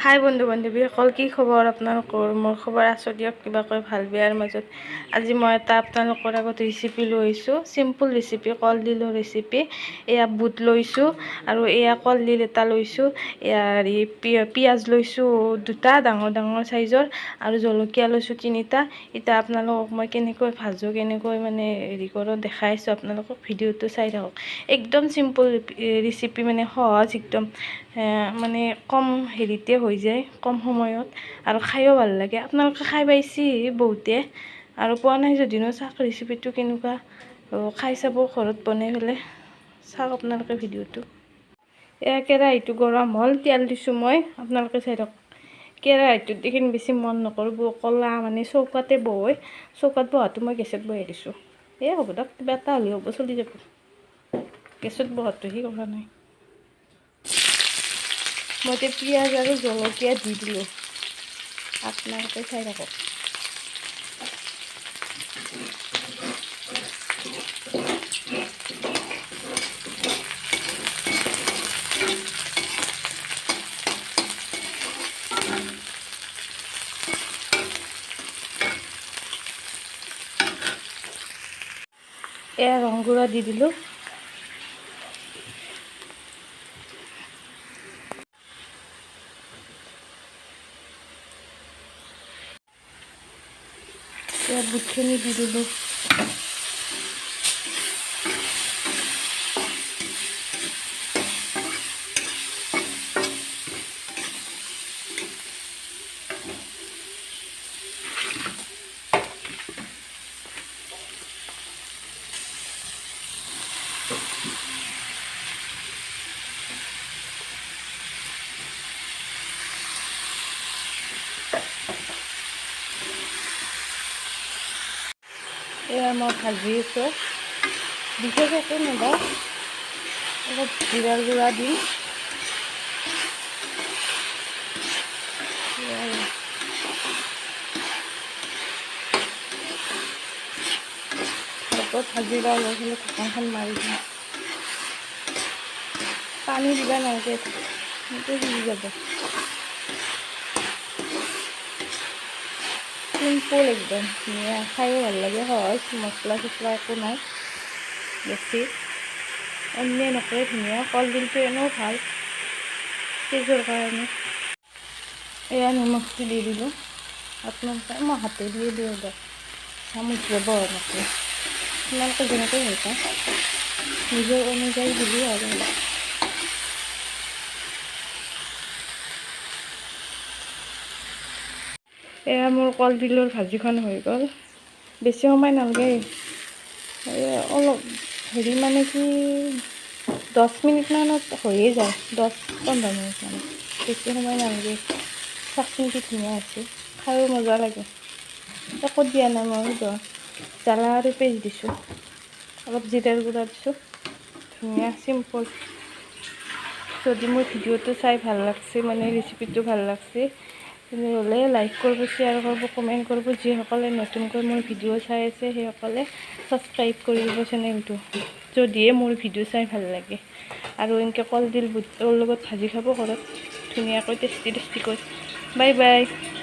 হাই বন্ধু বান্ধৱীসকল, কি খবৰ আপোনালোকৰ? মোৰ খবৰ আছোঁ দিয়ক কিবাকৈ ভাল বেয়াৰ মাজত। আজি মই এটা আপোনালোকৰ আগত ৰেচিপি লৈ আহিছোঁ, চিম্পুল ৰেচিপি, কলডিলৰ ৰেচিপি। এয়া বুট লৈছোঁ আৰু এয়া কলডিল এটা লৈছোঁ, এয়া হেৰি পিঁয়াজ লৈছোঁ দুটা ডাঙৰ ডাঙৰ চাইজৰ আৰু জলকীয়া লৈছোঁ তিনিটা। এতিয়া আপোনালোকক মই কেনেকৈ ভাজোঁ, কেনেকৈ মানে হেৰি কৰোঁ দেখাইছোঁ আপোনালোকক, ভিডিঅ'টো চাই থাকক। একদম চিম্পুল ৰেচিপি, মানে সহজ একদম, মানে কম হেৰিতে হৈ যায়, কম সময়ত, আৰু খায়ো ভাল লাগে। আপোনালোকে খাই পাইছে বহুতে, আৰু পোৱা নাই যদিনো চাওক ৰেচিপিটো কেনেকুৱা, খাই চাব ঘৰত বনাই পেলাই। চাওক আপোনালোকে ভিডিঅ'টো। এয়া কেৰাহীটো গৰম হ'ল, তেল দিছোঁ মই, আপোনালোকে চাই থাকক। কেৰাহীটোত এইখিনি বেছি মন নকৰিব, ক'লা মানে চৌকাতে বহোঁ, চৌকাত বহাটো মই গেছত বহাই দিছোঁ। এই হ'ব দিয়ক, কিবা এটা হ'লে হ'ব, চলি যাব। গেছত বহাটো সি কৰা নাই। মই এতিয়া পিঁয়াজ আৰু জলকীয়া দি দিলোঁ, আপোনালোকে চাই থাকক। এয়া ৰং গুড়া দি দিলোঁ। এয়া বুটখিনি দি দিলোঁ। এয়া মই ভাজি আছোঁ, বিশেষ একো নিদিওঁ, অলপ জিৰাৰ গুড়া দিম। ভালকৈ ভাজি লোৱাৰ লগে লগে ঢাকনখন মাৰি দিম। পানী দিব নালাগে, সেইটো সিজি যাব। চিম্পুল একদম, ধুনীয়া, খায়ো ভাল লাগে, সহজ, মছলা চছলা একো নাই বেছি, অন্যায় নকৰে, ধুনীয়া। কলডিলটো এনেও ভাল তেজৰ কাৰণে। এয়া নিমখটো দি দিলোঁ। আপোনালোকে, মই হাতে দিয়ে দিওঁ দিয়ক, চামুচ ব্যৱহাৰ নকৰোঁ। আপোনালোকে যেনেকৈ ভাল পায় নিজৰ অনুযায়ী দিলেই আৰু। এয়া মোৰ কলডিলৰ ভাজিখন হৈ গ'ল, বেছি সময় নালাগে, অলপ হেৰি মানে কি 10 মিনিটমানত হৈয়ে যায়, 10-15 মিনিটমানত, বেছি সময় নালাগে। চাওকচোন কি ধুনীয়া হৈছে, খায়ো মজা লাগে। একো দিয়া নাই মই, জ্বালা আৰু পেষ্ট দিছোঁ, অলপ জিৰাৰ গুড়া দিছোঁ, ধুনীয়া চিম্পল। যদি মোৰ ভিডিঅ'টো চাই ভাল লাগছে, মানে ৰেচিপিটো ভাল লাগছে, তেনেহ'লে লাইক কৰিব, শ্বেয়াৰ কৰিব, কমেণ্ট কৰিব। যিসকলে নতুনকৈ মোৰ ভিডিঅ' চাই আছে সেইসকলে ছাবস্ক্ৰাইব কৰি দিব চেনেলটো, যদিহে মোৰ ভিডিঅ' চাই ভাল লাগে। আৰু এনেকৈ কলডিল বুটৰ লগত ভাজি খাব ঘৰত ধুনীয়াকৈ টেষ্টি টেষ্টিকৈ। Bye bye.